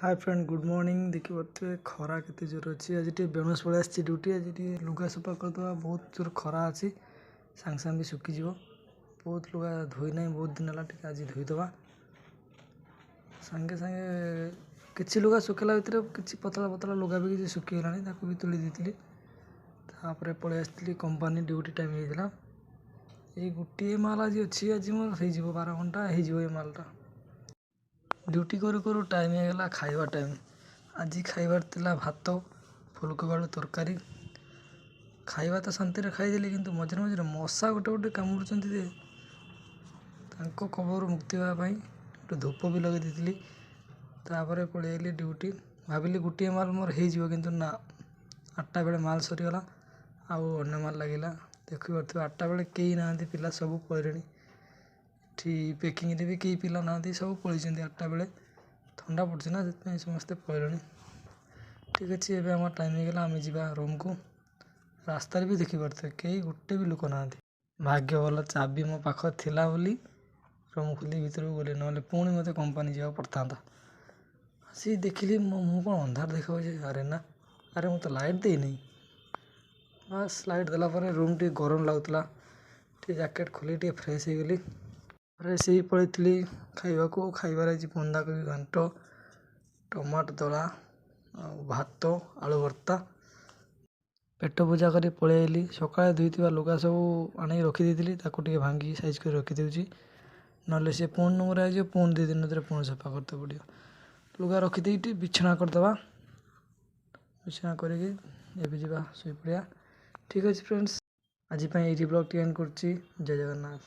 Hi friend, good morning. ଦେଖିପାରୁଥିବେ ଖରା କେତେ ଜୋର ଅଛି। ଆଜି ଟିକେ ବେଣୁସ ପଳେଇ ଆସିଛି ଡ୍ୟୁଟି। ଆଜି ଟିକେ ଲୁଗା ସଫା କରିଦେବା। ବହୁତ ଜୋର ଖରା ଅଛି, ସାଙ୍ଗେ ସାଙ୍ଗେ ବି ଶୁଖିଯିବ। ବହୁତ ଲୁଗା ଧୋଇ ନାହିଁ ବହୁତ ଦିନ ହେଲା, ଟିକେ ଆଜି ଧୋଇଦେବା। ସାଙ୍ଗେ ସାଙ୍ଗେ କିଛି ଲୁଗା ଶୁଖିଲା ଭିତରେ କିଛି ପତଳା ପତଳା ଲୁଗା ବି କିଛି ଶୁଖିଗଲାଣି, ତାକୁ ବି ତୋଳି ଦେଇଥିଲି। ତାପରେ ପଳେଇ ଆସିଥିଲି କମ୍ପାନୀ, ଡ୍ୟୁଟି ଟାଇମ୍ ହେଇଥିଲା। ଏଇ ଗୋଟିଏ ମାଲ ଆଜି ଅଛି, ଆଜି ମୋର ହେଇଯିବ, 12 ଘଣ୍ଟା ହେଇଯିବ ଏ ମାଲଟା। ଡ୍ୟୁଟି କରୁ କରୁ ଟାଇମ୍ ହେଇଗଲା ଖାଇବା ଟାଇମ୍। ଆଜି ଖାଇବାର ଥିଲା ଭାତ, ଫୁଲକୋବି ଆଳୁ ତରକାରୀ। ଖାଇବା ତ ଶାନ୍ତିରେ ଖାଇଦେଲି, କିନ୍ତୁ ମଝିରେ ମଝିରେ ମଶା ଗୋଟେ ଗୋଟେ କାମୁଡ଼ୁଛନ୍ତି ଯେ ତାଙ୍କ କବଳରୁ ମୁକ୍ତି ପାଇବା ପାଇଁ ଗୋଟେ ଧୂପ ବି ଲଗାଇ ଦେଇଥିଲି। ତାପରେ ପଳେଇ ଆଇଲି ଡ୍ୟୁଟି। ଭାବିଲି ଗୋଟିଏ ମାଲ ମୋର ହେଇଯିବ, କିନ୍ତୁ ନା, 8ଟା ବେଳେ ମାଲ ସରିଗଲା ଆଉ ଅନ୍ୟ ମାଲ ଲାଗିଲା। ଦେଖିପାରୁଥିବେ, 8ଟା ବେଳେ କେହି ନାହାନ୍ତି, ପିଲା ସବୁ ପଳେଇଲେଣି। ଏଠି ପ୍ୟାକିଂରେ ବି କେହି ପିଲା ନାହାନ୍ତି, ସବୁ ପଳେଇଛନ୍ତି 8ଟା ବେଳେ। ଥଣ୍ଡା ପଡ଼ୁଛି ନା, ସେଥିପାଇଁ ସମସ୍ତେ ପଳେଇଲେଣି। ଠିକ୍ ଅଛି, ଏବେ ଆମର ଟାଇମ୍ ହେଇଗଲା, ଆମେ ଯିବା ରୁମ୍କୁ। ରାସ୍ତାରେ ବି ଦେଖିପାରୁଥିବେ, କେହି ଗୋଟେ ବି ଲୋକ ନାହାନ୍ତି। ଭାଗ୍ୟ ଭଲ ଚାବି ମୋ ପାଖରେ ଥିଲା ବୋଲି ରୁମ୍ ଖୋଲି ଭିତରକୁ ଗଲି, ନହେଲେ ପୁଣି ମୋତେ କମ୍ପାନୀ ଯିବାକୁ ପଡ଼ିଥାନ୍ତା। ଆସିକି ଦେଖିଲି ମୋ ମୁଁ କ'ଣ ଅନ୍ଧାର ଦେଖାଯାଉଛି? ଆରେ ନା, ଆରେ ମୁଁ ତ ଲାଇଟ୍ ଦେଇନି। ବାସ୍, ଲାଇଟ୍ ଦେଲା ପରେ ରୁମ୍ ଟିକେ ଗରମ ଲାଗୁଥିଲା। ଟିକେ ଜ୍ୟାକେଟ୍ ଖୋଲି ଟିକେ ଫ୍ରେଶ୍ ହେଇଗଲି। ଫ୍ରେଶ୍ ହେଇ ପଳେଇଥିଲି ଖାଇବାକୁ। ଖାଇବାରେ ଆଜି ବନ୍ଧାକୋବି ଘାଣ୍ଟ, ଟମାଟୋ ଦଳା ଆଉ ଭାତ, ଆଳୁ ଭର୍ତ୍ତା। ପେଟ ପୂଜା କରି ପଳେଇ ଆଇଲି। ସକାଳେ ଧୋଇଥିବା ଲୁଗା ସବୁ ଆଣିକି ରଖିଦେଇଥିଲି, ତାକୁ ଟିକେ ଭାଙ୍ଗିକି ସାଇଜ୍ କରି ରଖିଦେଉଛି, ନହେଲେ ସେ ପୁଣି ନୁମରା ହେଇଯିବ। ପୁଣି 2 ଦିନ ଭିତରେ ପୁଣି ସଫା କରିବାକୁ ପଡ଼ିବ। ଲୁଗା ରଖିଦେଇକି ବିଛଣା କରିଦେବା। ବିଛଣା କରିକି ଏବେ ଯିବା ଶୋଇପଡ଼ିବା। ଠିକ୍ ଅଛି ଫ୍ରେଣ୍ଡସ୍, ଆଜି ପାଇଁ ଏଇଠି ବ୍ଲଗ୍ଟି ଏଣ୍ଡ କରୁଛି। ଜୟ ଜଗନ୍ନାଥ।